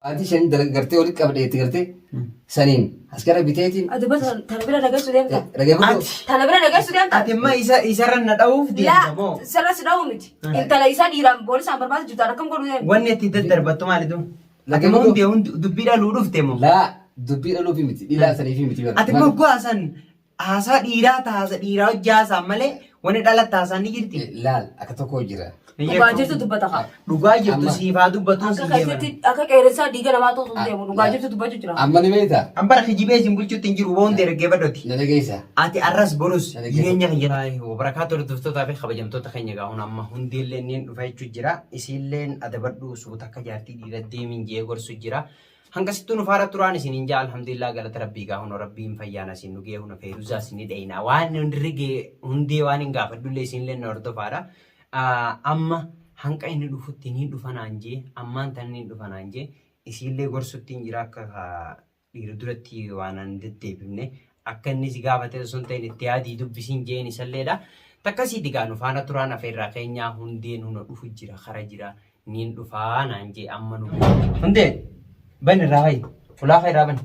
Ati shan gartee walitti qabdee itti gartee saniin as gara biteetiin. Ati bas tana bira dhageessu deemta. Dhageeffadhu. Ati. Tana bira dhageessu deemta. Ati imma isa isarra na dha'uuf deemta Laa moo? sirra si dha'u miti. Intala isaa dhiiraan poolisaan barbaadu jirtu akkam godhu deemta. Wanni itti daddarbattu maalitu? Ati immoo Dhageeffadhu. hundee hundi dubbii dhaluu dhufte moo? Laa dubbii dhaluufi miti dhilaa saniifi miti. Ati immoo go'aasan Haasaa dhiiraa ta haasa dhiiraa hojii haasaan malee wani dhala taasaan ni jirti. Laal akka tokko jira. Dhugaa jirtu dubbata kaa. Dhugaa jirtu Amma- siif haa dubbatuun Akka si deeman. keessatti akka qeerransaa dhiiga namaa xuuxuuf deemu dhugaa jirtu dubbachuu jira. Amma ni beektaa? An bara kijibee isin bulchutti hin jiru boon deergee badhoti. Na dhageessa. Ati arras borus Na dhageessa. jireenya kiyya. Wabarakaatu hordoftootaa fi kabajamtoota keenya egaa hun amma hundeellee niin dhufa jechuu jira. Isiilleen adabadhu suuta akka jaartii dhiira deemin jee gorsu jira. Hangasittuu nu faara turaan isiniin jaa alhamdulillah galata rabbii gaa huno rabbiin fayyaan asiin nu ga'e huno feeruzaas ni dheyna waan rigee hundee waan hin gaafadhullee isinillee na hordofaadha amma hanqa inni dhufutti ni dhufa naan jee ammaan tana ni dhufa naan jee isiillee gorsutti hin jira akka dhiira duratti waan an deddeebifne akka inni si gaafate osoo hin ta'in itti yaadii dubbisiin jeen isalleedha. Takkasiiti gaa nu faana turaan afeerraa keenyaa hundeen huna dhufu jira kara jira niin dhufaa naan jee amma nu Hundee bani irraa fayi ulaa irraa bani.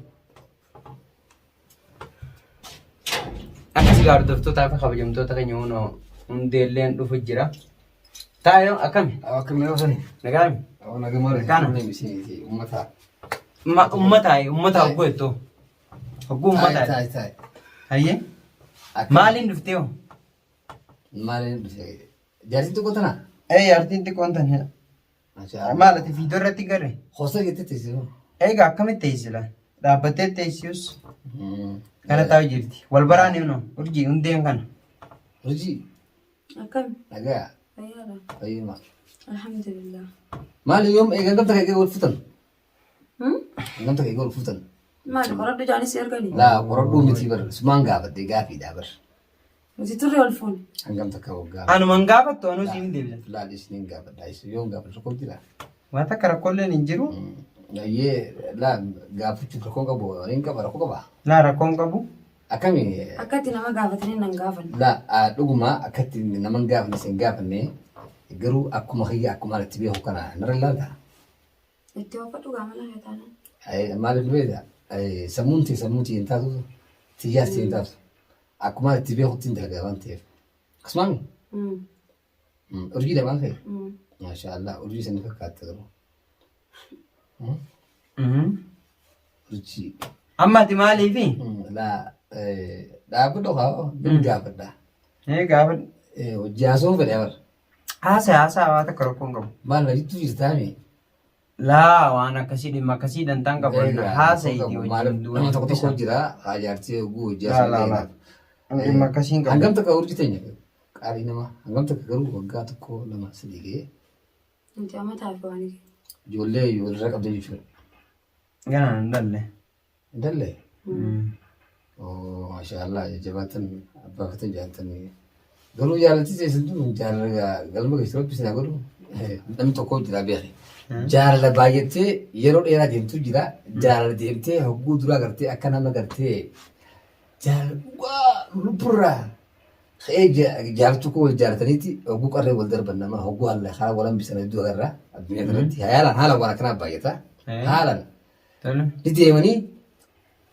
Akkas gaa hordoftootaa fi kabajamtoota keenya hunoo hundeelleen dhufu jira. Taayoo akkami? Akkami yoo sani? Nagaami? Nagamaadha. Kana. Uummata. Uummataa uummataa hogguu jettoo. Hogguu uummataa. Taa'e taa'e. Hayyee. Maaliin dhuftee hoo? Maaliin dhuftee? Jaartiin xiqqoo tana? Ee jaartiin xiqqoon tana. Maal ati viidiyoo irratti garre? Hosa jettee teessisuu. Egaa akkamitti teessila? Dhaabbattee teessiyus kana taa'u jirti. Wal baraan himnu urjii hundeen kana. Urjii. Akkam? Nagaa. Fayyaadha. Fayyuma. Alhamdulillah. Maali yoom eegan gamta kee wal futan? Hangam takka eega wal fuutan? Maali qoradhu jaanis si ergani? Laa qoradhuu miti bar sumaan gaafadhe gaafiidha bar. Nuti turre wal fuune. Hangam takka waggaa. Anuman gaafattu anuu siin deebisa. Laal isiniin gaafadha isin yoon gaafadhu rakkoo jira. Waan takka rakkooleen hin jiru. Ayyee laa gaafachuuf rakkoo qabu hin qaba rakkoo qaba. Laa rakkoon qabu. Akkami Akka itti nama gaafatanii nan gaafanne. laa dhuguma akkatti nama hin gaafanne isin gaafanne garuu akkuma kiyya akkuma itti beeku kana narra laalta. Itti oofadhu gaa mana kee taanaan. Maaliif beekta? Sammuun tee sammuu tiyya hin taatu, tiyyaas tiyya hin taatu. Akkuma itti beekutti hin dalagaa waan ta'eef. Akkasumaan urjii lamaan kee? Maashaa Allah urjii sanii fakkaatta garuu. Urjii. Amma ati maaliifi? Laa dhaabbadhu haa hin gaafadha. Ee gaafadhu. Hojii haasawuu fedhe bara. Haasa haasa waa takka rakkoon qabu. Maal na jittuu jirtaami? Laa waan akkasii dhimma akkasii dantaan qabu. Haasa itti Maaliif wajjin nama tokko tokko jira haa jaartii oguu hojii Laa laa laa. Dhimma akkasii hin qabu. Hangam takka urjii teenya qaalii nama hangam takka garuu waggaa tokko lama sadii ga'ee Nuti amataa fi waan kee. ijoollee walirraa qabda jechuudha. Ganaan hin dhalle. Hin dhalle? Oo maashaallah jajjabaatan abbaa fetan jaallatanii. Garuu jaalatti teessan tun jaalala galma keessa rabbi isin haa godhu. Namni tokko jira beeki. Jaalala baay'attee yeroo dheeraa deemtu jira. Jaalala deemtee hogguu duraa gartee akka nama gartee jaalala dhugaa lubburraa ka'ee jaalatu koo wal jaalataniiti hogguu qarree wal darban nama hogguu haala karaa wal hambisan hedduu agarra addunyaa kanatti haalaan haala waan akkanaa baay'ata. Haalaan Tole. ni deemanii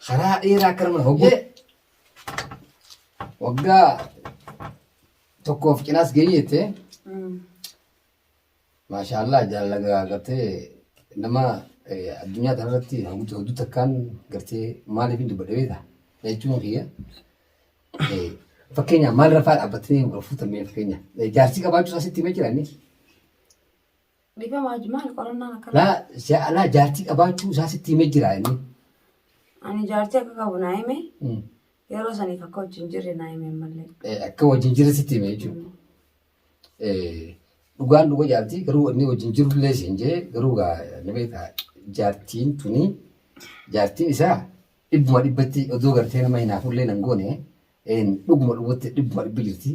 karaa dheeraa akka nama hogguu waggaa tokkoof cinaas geenye jettee maashaallah jaalala gartee nama addunyaa kanarratti hedduu takkaan gartee maaliif hin dubbadhe beektaa jechuun kiyya fakkeenyaaf maal rafaa dhaabbatanii wal fuutan mee fakkeenyaaf jaartii qabaachuu isaa sitti himee jira inni. Dhiifama hojii maali qorannaan akkana? Laa laa jaartii qabaachuu isaa sitti himee jira inni. Ani jaartii akka qabu naa hime yeroo saniif akka wajjin jirre naa hime ammallee. Akka wajjin jirre sitti hime jechuudha. Dhugaan dhuga jaartii garuu inni wajjin jirullee siin jee garuu gaa ni beektaa jaartiin tuni jaartiin isaa dhibbuma dhibbatti odoo gartee nama hinaafullee nan goone dhuguma dhugatti dhibbuma dhibba jirti.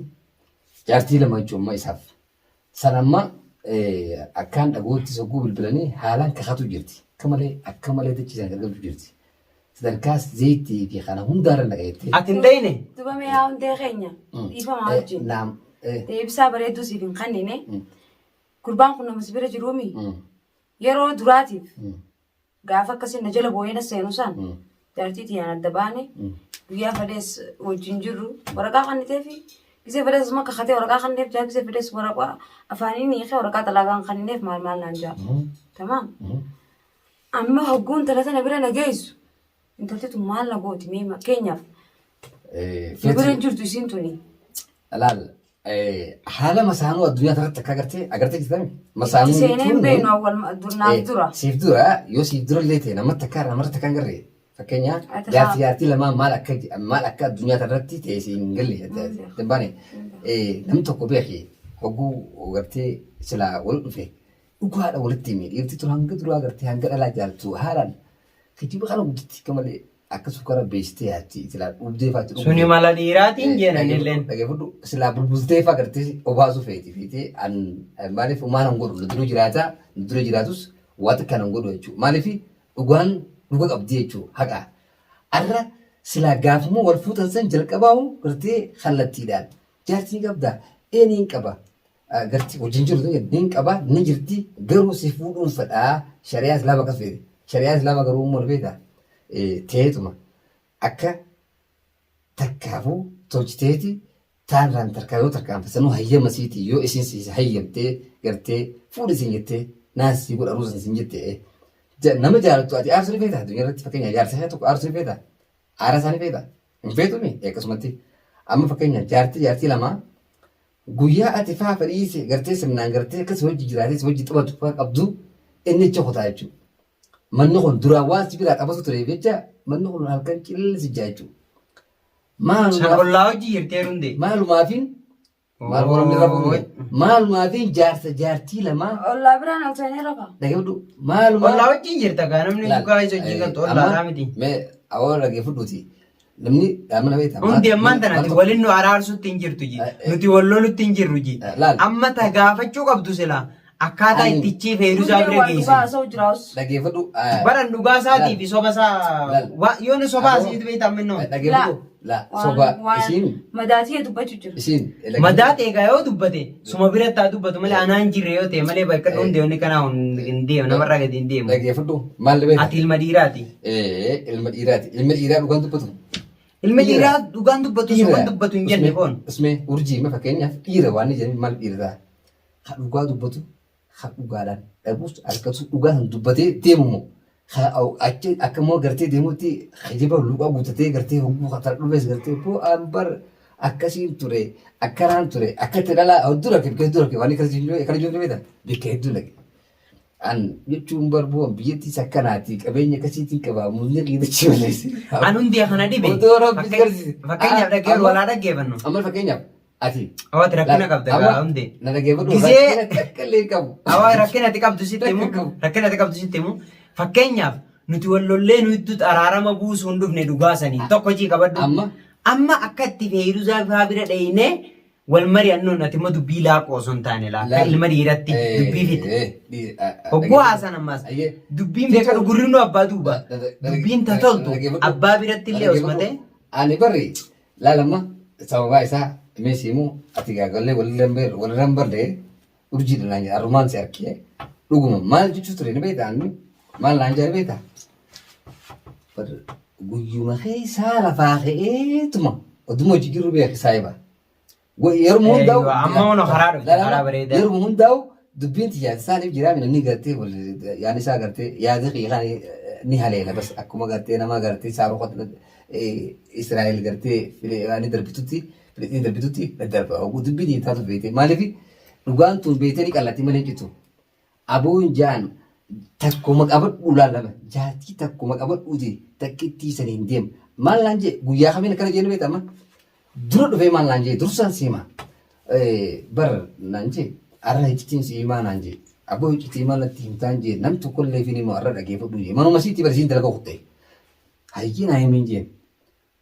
Jaartii lama jechuun amma isaaf. San amma akkaan dhaga'utti sogguu bilbilanii haalaan kakatu jirti. Akka malee akka malee dachii sana gargalchu jirti. Sadarkaa zeeyitii fi kana hundaarra naqa jettee. Ati hin dhayne? Duba mee yaa hundee keenya dhiifama wajjin. Naam. Deebisaa bareedduu siif hin kennine. Gurbaan kun nama si bira jiruumi. Yeroo duraatiif Gaafa akkasiin na jala boo'ee na seenu san jaartii tiyyaan adda baane guyyaa fedhees wajjin jirru waraqaa kanniteefi gisee fedhees asuma kakatee waraqaa kanneef jaa gisee fedhees waraqaa afaaniin hiikee waraqaa xalaagaan kannineef maal maal naan jaa. Tamaam. Amma hogguun intala tana bira na geessu intalti tun maal na gooti mee fakkeenyaaf na bira hin jirtu isiin tuni. Laal haala masaanuu addunyaa irratti akka agartee agartee jirtami. Masaanuu Itti seenee hin jechuun beeknu awwal naaf dura. Siif dura yoo siif dura illee ta'e namatti akka namarratti akka hin garree fakkeenyaa Ati jaartii haa. jaartii lamaa maal akka maal akka addunyaa irratti ta'e si hin galle hin baane namni tokko beeki hogguu gartee silaa wal dhufe dhugaadha walitti himi dhiirti tun hanga duraa gartee hanga dhalaa jaaltu haalaan kijiba kana guddatti akka malee akka sukkara beeksitee yaatti silaa dhugdee faatti dhugdee. Suni mala dhiiraatiin jeen anilleen. Dhageeffadhu silaa bulbultee faa gartee obaasuu feeti feetee an maaliif umaan hin godhu nu dura jiraata nu dura jiraatus waa takka hin godhu jechuudha. Maaliif dhugaan dhuga qabdi jechuudha haqa. Arra silaa gaafuma wal fuutan san jalqabaa'u gartee kallattiidhaan jaartii qabda ee niin qaba gartee wajjin jiru niin qaba ni jirti garuu si fuudhuun fedhaa shari'aa islaama akkas feete. Shari'aa islaama garuu immoo feeta teetuma akka takkaafuu tolchiteeti taanraan tarkaa yoo tarkaanfatsanuu hayyama siitii yoo isiin si hayyamtee gartee fuudhi siin jettee naan sii godha ruusan siin jettee nama jaalattu ati aarsuu ni feeta addunyaa irratti fakkeenya jaarsa kee tokko aarsuu ni feeta aara isaa ni feeta hin feetumi akkasumatti amma fakkeenya jaartii jaartii lamaa guyyaa ati faa fedhii gartee sirnaan gartee akkas hojii jiraatee si hojii taphatu faa qabdu inni achi kutaa jechuudha. Manni kun duraan waan si biraa taphatu tureef jecha manni kun halkan cilli jaa jechuudha. San Maalumaaf ollaa hojii jirtee hundee. maalumaafin maal qoramni irra fuudhu maalumaafin jaarsa jaartii lamaa Ollaa biraan ol seenee rafa. dhageeffadhu maalumaa Ollaa wajjin jirta gaa namni dhugaa isa hojii galtu ollaadhaa miti. Mee awwaala dhageeffadhuuti namni dhaamana beektaa Hundi ammaan tana ati waliin nu araarsutti hin jirtu ji. Nuti wal lolutti hin jirru ji. Laal. Amma ta gaafachuu qabdu silaa akkaataa Ani- itti chii feeruzaa Hundee bira waan dhugaa geessu. haasa'u jiraas. Dhageeffadhu. Baran dhugaa isaatii fi soba isaa Laal. yoo nu sobaa Aboo. asiitu beektaa minnoo. Dhageeffadhu. La soba isiin Madaatii dubbachuu jira. isiin Madaa ta'e egaa yoo dubbate suma biratti haa dubbatu malee anaan jirre yoo ta'e malee bakka hundi wanni kanaa hin deemu namarraa gadi hin deemu. Dhageeffadhu maal beektaa? Ati ilma dhiiraati. Ilma dhiiraati. Ilma dhiiraa dhugaan dubbatu. Ilma Dhiira. dhiiraa dhugaan dubbatu soban dubbatu hin jenne foon. Usmee urjii ma fakkeenyaaf dhiira waan inni jedhame maal dhiira ta'a? Ka dhugaa dubbatu ka dhugaadhaan dhabus argatu dhugaa san dubbatee deemu moo ka achi akka immoo gartee deemutti kijiba luqa guutatee gartee hogguu ka dhufes gartee bu'aan bar akkasiin ture akkanaan ture akka itti dhalaa hedduu rakke bikka hedduu rakke waan akkana jiru beektaa bikka hedduu dhaqe. An jechuun bar bu'aan biyyattiis akkanaati qabeenya akkasiitiin qaba mul'inni qiidachii balleessi. An hundi kana dhibe. Otoo rabbi si garsiise. Fakkeenyaaf dhaggeeffannu walaa dhaggeeffannu. Amma fakkeenyaaf ati. Hawaati rakkina qabda Amma gaa hundi. Na dhaggeeffadhu Gisee- rakkina takka illee hin qabu. Hawaa rakkina ati qabdu sitti himu. Takka qabu. Rakkina ati qabdu sitti himu. Fakkeenyaaf nuti wal lollee nu iddoo araarama buusuu hin dhufne dhugaa sanii tokko jii qabadhu. Amma? Amma akka itti feeruzaa faa bira dhayinee wal mari'annuun ati immoo dubbii laaqoo osoo hin taane laa akka ilma dhiiratti dubbii fiti. Hogguu haasan ammaas dubbiin beeka gurri nu abbaa duuba dubbiin ta toltu abbaa biratti illee osuma ta'e. Ani barri laalamma sababaa isaa mee siimu ati gaagallee walirra hin barre urjiidha naan jedha arrumaan si arkee dhuguma maal jechuu ture ni beektaa anni maal naan jedha ni beektaa guyyuma keessaa lafaa ka'eetuma oduma hojii jiru beeki saayiba. Yeruma hundaa'u Amma ono karaa dhufte, karaa bareedaa. Yeruma hundaa'u dubbiin tiyyaa isaaniif jiraa namni gartee yaadni isaa gartee yaada kiyya kan ni haleela bas akkuma gartee nama gartee saaruu Israa'el gartee ni darbitutti Filistiin darbitutti daddarba. Dubbiin tiyya taatu beekte maaliif dhugaan tun beektee ni qallatti malee hin citu. Aboon jaan takkuma qabadhu laalama jaartii takkuma qabadhuuti takkittii saniin deema. Maal naan jee guyyaa kamiin akkana jee ni beekta amma dura dhufee maal naan jee dursaan si hima. Bar naan jee arra iccitiin si himaa naan jee aboo iccitii maal natti himtaan jee nam tokkollee fi himu arra dhageeffadhu jee manuma siitti barsiin dalaga kutte. Hayyee naa himiin jeen.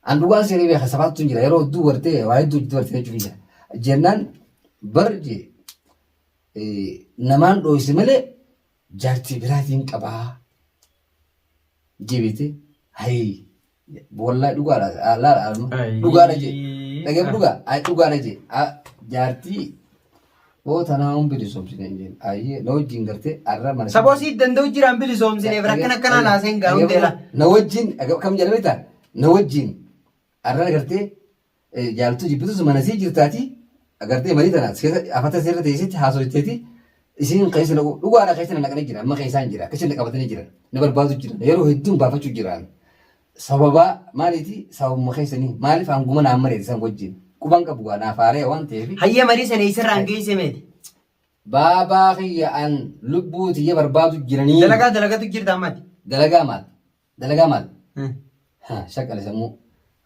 An dhugaan seenee beeka sabaatu hin jira yeroo hedduu bartee waa hedduu hojjetu bartee jechuun jira. Jennaan bar jee namaan dhooyse malee jaartii biraatiin qabaa jebite hayi wallahi dhugaadha laala dhugaadha jee dhagee dhugaa ay dhugaadha jee jaartii Boo tanaa hun bilisoomsine hin jeen. Ayyee na wajjin gartee arra mana. Saboo sii danda'u jiraan bilisoomsineef rakkina akkanaa naaseen gaa hundeela. Na wajjin kam jedhame taa na wajjin arra gartee jaaltuu jibbitus mana sii jirtaati agartee marii tana afata seerra teessitti haasofteeti isiin keessa naqu dhugaadha keessa na naqanii jira amma keessaan jira akkasiin na qabatanii jiran na barbaadu jiran yeroo hedduun baafachuu jiran sababaa maaliiti sababuma keessanii maaliif hanguma naan mareeti san wajjin quban qabu gaa naaf haaree waan ta'eef. Hayyee marii sana eessarraan geesse meeti? Baabaa kiyya an lubbuu tiyya barbaadu jiranii. Dalagaa dalagatu jirta ammati. Dalagaa maal? Dalagaa maal? Shaqqale sammuu.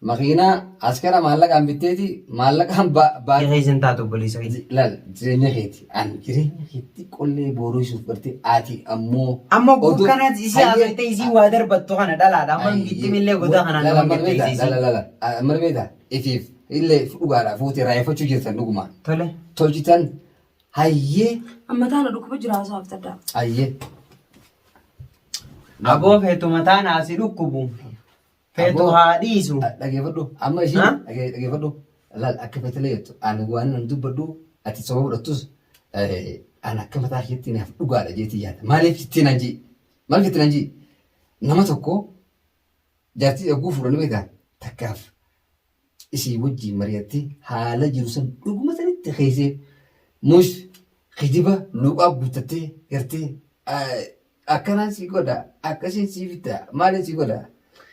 Makiinaa askara maallaqaan bitteeti maallaqaan baa. Keessa isin taatu obboleessa keessa. Laal jireenya keeti. An jireenya keetti qollee booroosuuf garte ati ammoo. Amma kanaatti isii haasofte isii waa darbattu kana dhalaadha. Amma gittimillee godaa kanaan nama gettee isii. Lala lala amma beektaa ifiif illee dhugaadha fuutee raayeffachuu jirtan dhuguma. Tole. Tolchitan hayyee. Amma taana dhukkuba jira haasoo haftadha. Hayyee. Aboo feetu mataan haa si dhukkubu. Feetu Aboo. haa dhiisu. Dhageeffadhu. Amma isheen Ha? dhageeffadhu. Laal akka feetelee jettu ani waan nan dubbadhu ati soba fudhattus ani akka mataa keetti naaf dhugaadha jeetii yaada. Maaliif jettee naan jii? Maaliif jettee naan jii? Nama tokko jaartii eeguu fuudhanii beektaa takkaaf isii wajjin mari'attee haala jiru san dhuguma sanitti keessee mush kijiba luuqaa guuttattee gartee akkanaan sii godha akkasiin sii bitta maaliin sii godha.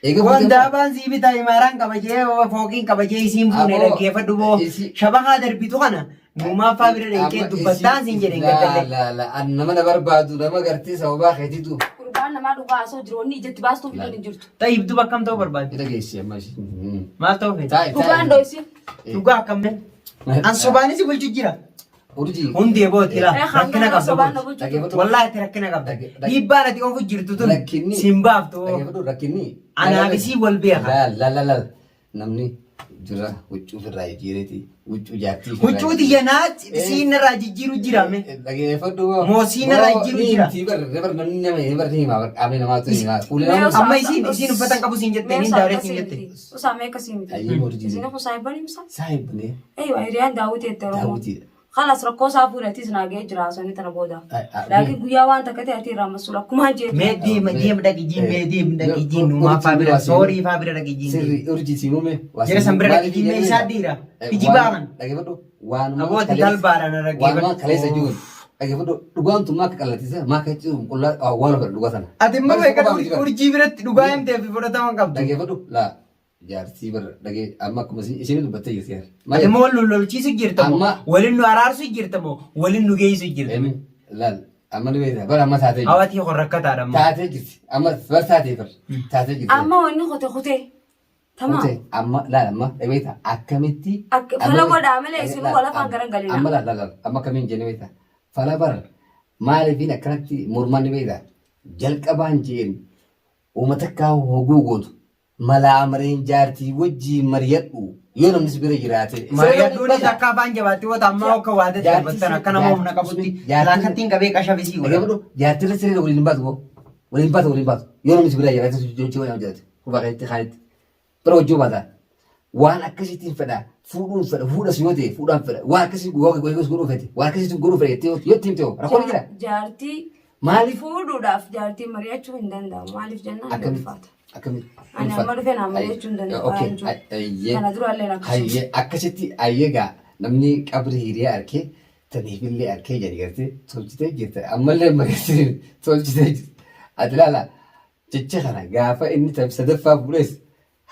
Eega Waan fuutee daabaan sii bitaa imaaraan qaba jee fooqiin qaba jee isiin fuune Aboo, dhaggeeffadhu boo shabakaa darbitu kana nuumaa faa bira dhaqee amma dubbattaan siin jedhe hin gaddalle. La la an nama na barbaadu nama gartee sababaa keetiitu. Gurbaan namaa dhugaa haasoo jiru wanni ijatti baastuu fi hin jirtu. Tayyib duba akkam ta'uu barbaadde? Ida geessi amma isheen. Maal ta'uu feete? Taa'i Dhugaan taa'i. dhoysi. Dhugaa akkam mee? An sobaanis si bulchu jira. Urjii. Hundee booti laa Eh, rakkina qabda sobaan na booti. bulchu. Dhaggeeffadhu. Wallaahi ati rakkina qabda. Dhiibbaan ati ofu jirtu tun Rakkinni. siin baaftu. Dhaggeeffadhu rakkinni. Anaaf isii wal beeka. La la la la. Namni dura huccuu ofirraa jijjiireeti. Huccuu jaartii ofirraa Huccuu tiyya naa siin irraa jijjiiru jira mee. Dhaggeeffadhu. Moo siin irraa jijjiiru jira. Bar namni nama bar ni himaa bar qaamni namaatu ni himaa. Fuulli Mee namaa. osoo Amma isiin uffata hin qabu siin jette, inni daaree siin jette. Usaamee akkasii miti. Ayyee mootii Isin kun saayibban himsa? Saayibnee. Eeywa hiriyaan daawwitii itti Oromoo. Daawwitiidha. Kalas rakkoo isaa fuudhatis naa ga'ee jira haasawni tana booda. Ai, ai, Laakiin guyyaa waan takka ta'e ati irraa masuula akkumaan jeetu. Mee deema deema dhaqi jiin mee deema dhaqi jiin nuumaa faa bira soorii faa bira dhaqi jiin. Sirri urjii si muume. Jara san bira dhaqi jiin mee isaa dhiira. Iji baaman. Dhaggeeffadhu. Waanuma Abooti talbaadhaan dhaggeeffadhu. Waanuma kaleessa jiruun. Dhaggeeffadhu dhugaan tun maa akka qallatisa maa akka cimu qullaa waan fedhu dhugaa sana. Ati immoo beekan urjii biratti dhugaa himtee fi fudhatama hin qabdu. Dhaggeeffadhu laa jaartii bara dhagee amma akkuma isheen dubbattee jirti yaar. Ati immoo wal nu lolchiisu jirta moo Amma- waliin nu araarsu jirta moo waliin nu geessu jirta. Laal amma ni beekta bara amma taatee jirti. Hawatii kun rakkataadha amma. Taatee jirti amma bar taatee bar taatee jirti. Amma wanni kote kutee. Tamaa. Kutee amma laal amma beekta akkamitti. Fala godhaa malee isinuu wal afaan garan galina. Amma laal laal amma akkamiin jennee beekta fala bar maaliifiin akkanatti mormaan ni beekta jalqabaan jeen uummata akka hoguu gootu malaa mareen jaartii wajjiin mariyadhu yoo namni si bira jiraate. Mari'adhuunis akka afaan jabaatti wata ammaa akka waadatti darbattan akka nama humna qabutti laakattiin qabee qashabisii godha. Dhaggeeffadhu jaartii siree waliin hin baatu boo waliin baatu waliin baatu yoo namni si bira jiraate hojii waliin hojjete kubaa keessatti kaanitti bira hojii baata waan akkasiitiin fedha fuudhuun fedha fuudhas yoo ta'e fuudhaan fedha waan akkasii godhuu fedhe waan akkasiitiin godhuu fedhe jettee yoo itti himte hoo rakkoon ni jira. Jaartii Maaliif fuudhuudhaaf jaartii mari'achuu hin danda'amu. Maaliif jennaan ni akkamitti ulfaata. akkamitti Ani amma dhufee naa mari'achuu hin danda'u. Okay, Waan jiru. ayyee. Kana duraallee akkasuma. Hayyee akkasitti ayyee gaa namni qabri hiriyaa arkee taniifillee arkee jedhi gartee tolchitee jirta ammallee magartee tolchitee jirta. Ati ilaala jecha kana gaafa inni sadaffaa fuudhes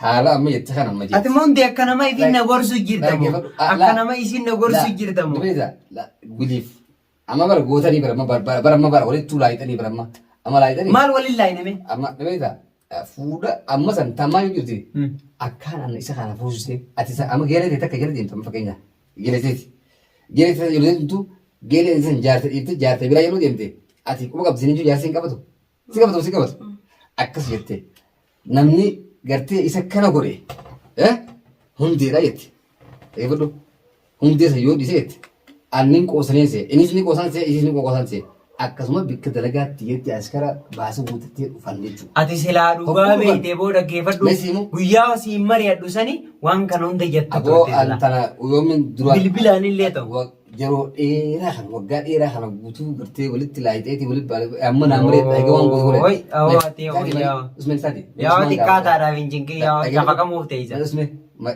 haala amma jette kana amma Ati immoo hundi akka nama isin na gorsu jirta moo? Akka nama isin na gorsu jirta moo? Wiliif amma bara gootanii bara amma bara bara amma bara walittuu laayixanii bara amma amma laayixanii Maal waliin laayiname? amma dhabeeta fuudha amma san tamaa yoo jirti akkaan an isa kana fuusiste ati isa amma geelee ta'e takka jala deemtu amma fakkeenya geelee ta'eeti geelee ta'e yeroo deemtu geelee san jaarsa dhiifte jaarsa biraa yeroo deemte ati quba qabdi sin jaarsa hin qabatu si qabatu si qabatu akkas jette namni gartee isa kana godhe hundeedha jette eegadhu hundee san yoo dhiise jette annin qoosanii see innis ni qoosan see isis ni qoosan see akkasuma bikka dalagaatti jetti askara baasa guutattee dhufan jechuudha. Ati silaa dhugaa Hogguu dhufan. beektee booda dhaggeeffadhu. Mee siimu? Guyyaa siin mari'adhu sani waan kana hunda jettu Aboo turte an silaa. tana yoomin dura Bilbilaan illee ta'u. Yeroo dheeraa kana waggaa dheeraa kana guutuu gartee walitti laayixeetii walitti baale amma naa maree egaa waan gootu Oi, awwa, ati wayyaa. Usmeen taati. Yaa xiqqaataadhaaf hin cinqin yaa cafaqamuuf teessa. Usmeen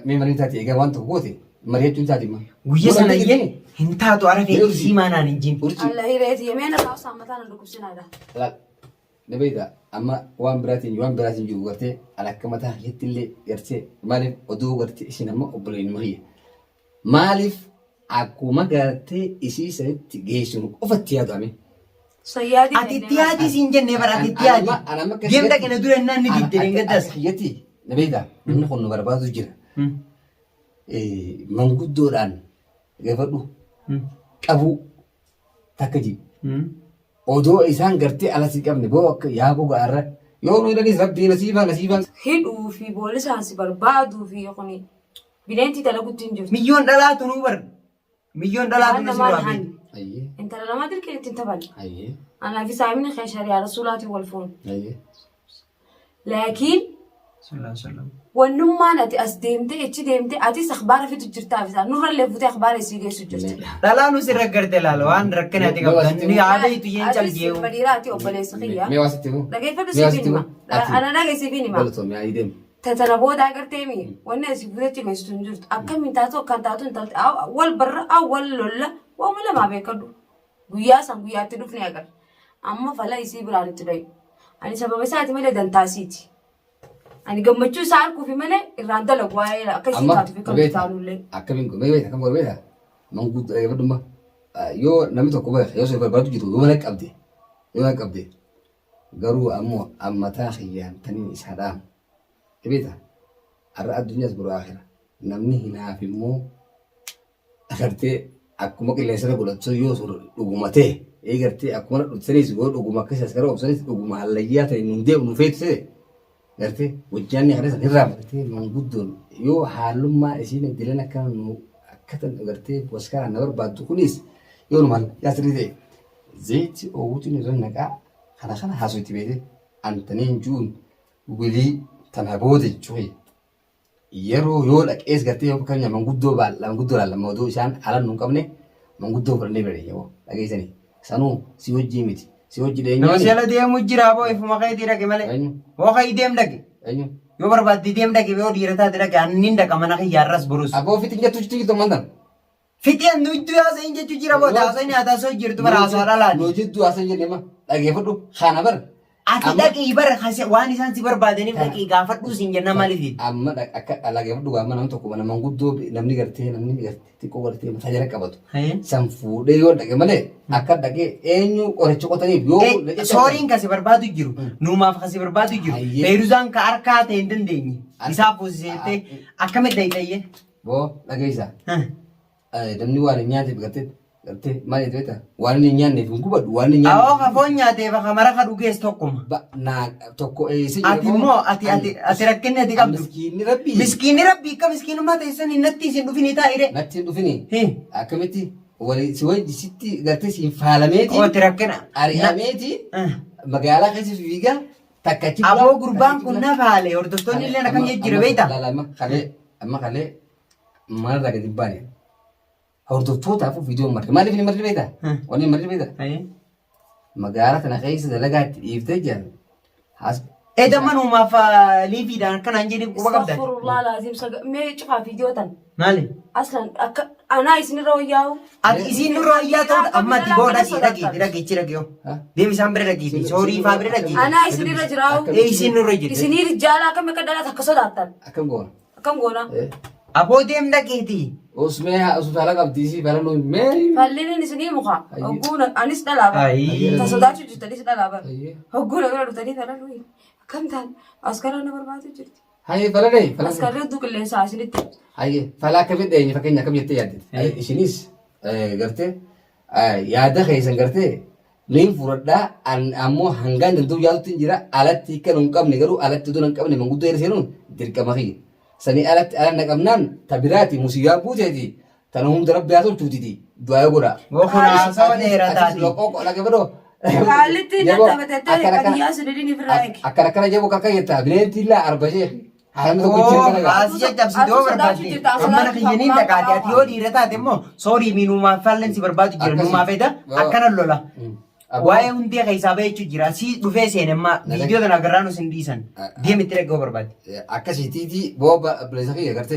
mee marii taati egaa waan tokko goote mari'achuun taati ma. Guyya sana iyyee hin taatu ara fe'ii sii maanaan hin jin. Urji. Allah hireeti yemeen irraa osoo mataa na dhukkubsinaadha. Laal. Na beekta amma waan biraatiin jiru gartee ala akka mataa keetti illee gartee maaliif oduu gartee isin amma obboleeyyan kiyya. Maaliif akkuma gartee isii sanitti geessinu qofatti yaadame. Sayyaadii Ati itti yaadi siin jennee bara ati itti yaadi. Deem dhaqina dura innaan ni didde deengaddas. Kiyyatti na beekta namni kun nu barbaadu jira. Manguddoodhaan gaafadhu qabuu takka jiru. Odoo isaan gartee ala si qabne boo akka yaaboo ga'arra yoo nu jedhanis rabbii nasiibaa nasiibaa. Hidhuu fi boolisaan si barbaaduu fi kuni bineentii dalaguutti hin jirtu. Miyyoon dhalaatu nuu bar. Miyyoon dhalaatu nu Waan namaan sirraa hanni. Ayyee Intala namaa dirqeen ittiin taphanne. ayyee Anaa fi saamini kee shari'aa rasuulaatiin wal fuune. ayyee. Laakiin Sallallahu. wannummaan ati as deemtee achi deemtee atis akhbaara fidu jirtaaf isaa nurrallee fuutee akhbaara isii geessu jirti. Dhalaa nu sirra garte laala waan rakkina ati qabdan ni haadha itu yeen Atis caljeewu. ilma dhiiraa ati obboleessa kiyya. Mee waa sitti himu? Dhageeffadhu Mee waa siif sitti hima. himu? Ati Ana dhagee siif hima. galatoomii ayi deemu. Tana booda agartee mi wanni asii fuutee geessitu hin jirtu. Akkamiin taatu akkaan taatu intalti wal barra wal lolla waanuma lamaa beekadhu. Guyyaa san guyyaatti dhufne agarra. Amma fala isii biraan itti dhayu. Ani sababa isaati malee dantaasiiti. Ani gammachuu isaa arguufi malee irraan dalagu waa'ee akka isiin Amma taatu fi kan beekta taanullee. akkamiin mee beekta akkam godhe beekta manguddoo dhageeffadhumma yoo namni tokko beeka yoo si barbaadu jiru yoo mana qabde yoo mana qabde garuu ammoo ammataa kiyyaan taniin isaa dhaamu beekta har'a addunyaas boru aakhira namni hinaaf immoo agartee akkuma qilleensarra godhatu yoo sun dhuguma ta'e eegartee akkuma dhufsanis yoo dhuguma akkasii as gara obsanis dhuguma hallayyaa ta'e nu deemu nu feetu ta'e gartee hojjaanni kana san irraa fudhatee manguddoon yoo haalummaa isiin dilan akkana nu akkatan gartee waskaraan na barbaaddu kunis yoo nu hallayyaa sirrii ta'e zayitii oowwutuun irra naqaa kana kana haasoo itti beekte antaniin juun wilii tana booda jechuun yeroo yoo dhaqees gartee yoo fakkeenya manguddoo baal manguddoo laalla odoo isaan ala nu hin qabne manguddoo fudhannee bira deemna dhageessanii sanuu si hojii miti si hojii Nama dheenyaan si ala deemu jira boo ifuma keetii dhaqe malee. eenyu Boo ka'ii deem dhaqe. eenyu Yoo barbaadde deem dhaqe yoo dhiira taate dhaqe annin dhaqa mana kiyyaarras borus. Abboo ofitti hin jettu jirtu mantan. Fixeen nu iddoo haasa'in jechuu jira boo haasa'in haasa'in jirtu bara haasaa dhalaati. Nu jidduu haasa'in jenne ma dhageeffadhu kana bar. Ati dhaqii bara waan isaan si barbaadaniif dhaqii gaafadhuu siin jenna maaliif? Amma akka dhageeffadhu gaama nama tokko mana manguddoo namni gartee xiqqoo gartee mataa jala qabatu. San fuudhee yoo dhaqe malee akka dhaqee eenyu qoricha qotaniif yoo Sooriin kasi barbaadu jiru nuumaaf kasi barbaadu jiru Feeruzaan ka harkaa ta'e hin dandeenye isaaf fuusiseettee akkamitti dayxayyee? Boo dhageessa. Namni waan hin nyaanneef gartee maal jette beektaa? Waan inni hin nyaanneef hin gubadhu waan inni hin Awoo nyaanneef. ka foon nyaateef ka mara ka dhugees tokkuma. Naa tokko eessa Ati immoo ati rakkinni ati qabdu. Miskiinni rabbii. Miskiinni rabbii akka miskiinummaa teessan hin natti isin dhufini taa'ire. Natti hin dhufini. Akkamitti walii si wajji sitti gartee siin faalameeti. Oti rakkina. Ari'ameeti magaalaa keessa fiigaa takka achi Aboo gurbaan kun na faale hordoftoonni illee akkam jijjiira beektaa? Amma kalee amma kalee manarraa gadi hin baane. Hordoftootaaf viidiyoo marre. Maaliif hin marre beektaa? Wanni hin marre beektaa? Magaalaa tana keessa dalagaa itti dhiiftee jiran. Eeda manumaaf liifiidhaan akkanaan jedhee quba qabda. Astaghfirullah laazim mee cufaa viidiyoo tan. Maali? Aslan akka anaa isinirra wayyaa'u. Ati isiin nurra wayyaa ta'uudha amma ati boo dhaqii dhaqii dhaqii ichi dhaqii yoo. Deemi isaan bira dhaqii soorii faa bira dhaqii. Anaa isinirra jiraa'u. Ee isiin nurra jirti. Isinii rijaalaa akkam akka dhalaa takka sodaattan. Akkam goona? Akkam goona? Aboo deem dhaqiiti. Usmee usmaala qabdi isii bala nu mee. Falliniin isinii muka. Hogguuna anis dhalaa bara. Ayii. Ta sodaachuu jirtanis dhalaa bara. Ayyee. Hogguuna bira dhuftanii falan nuyi. Akkam ta'an askaraa na barbaadu jirti. Hayyee fala dhee fala. Askarri hedduu qilleensaa isinitti. Hayyee fala akkamitti dheenye fakkeenya akkam jettee yaadde. Isinis gartee yaada keessan gartee niin fudhadhaa ammoo hangaan danda'u yaadutti hin jira alatti kan hin qabne garuu alatti utuu hin qabne manguddoo jala seenuun dirqama kiyya. Sanii alatti ala na qabnaan ta biraati musiibaa buuteeti tana hunda rabbi haa tolchuutiti du'aa godha. Boo kun haasawa dheeraa taati. Haallitti na taphatettee qadiyyaa siniin ifirraa eegi. Akkana akkana jaboo kakka jettaa bineentii laa arba sheekhi. Haala tokko jira kana gaa. Haasi caccabsite yoo Atu sodaachuu barbaadde jirta, amma na sodaachuu kiyyaniin qabaa dhaqaate ati yoo dhiira taate immoo soorii miinuumaan falleen si barbaadu jira Akkasi. nuumaa feda akkana lola. Waa'ee hundee keessaa bahee jira si dhufee seene ammaa viidiyoo tana agarraa nu sin dhiisan deem itti dhaqee yoo barbaadde. Akkasiitiiti booba obboleessa kiyya gartee.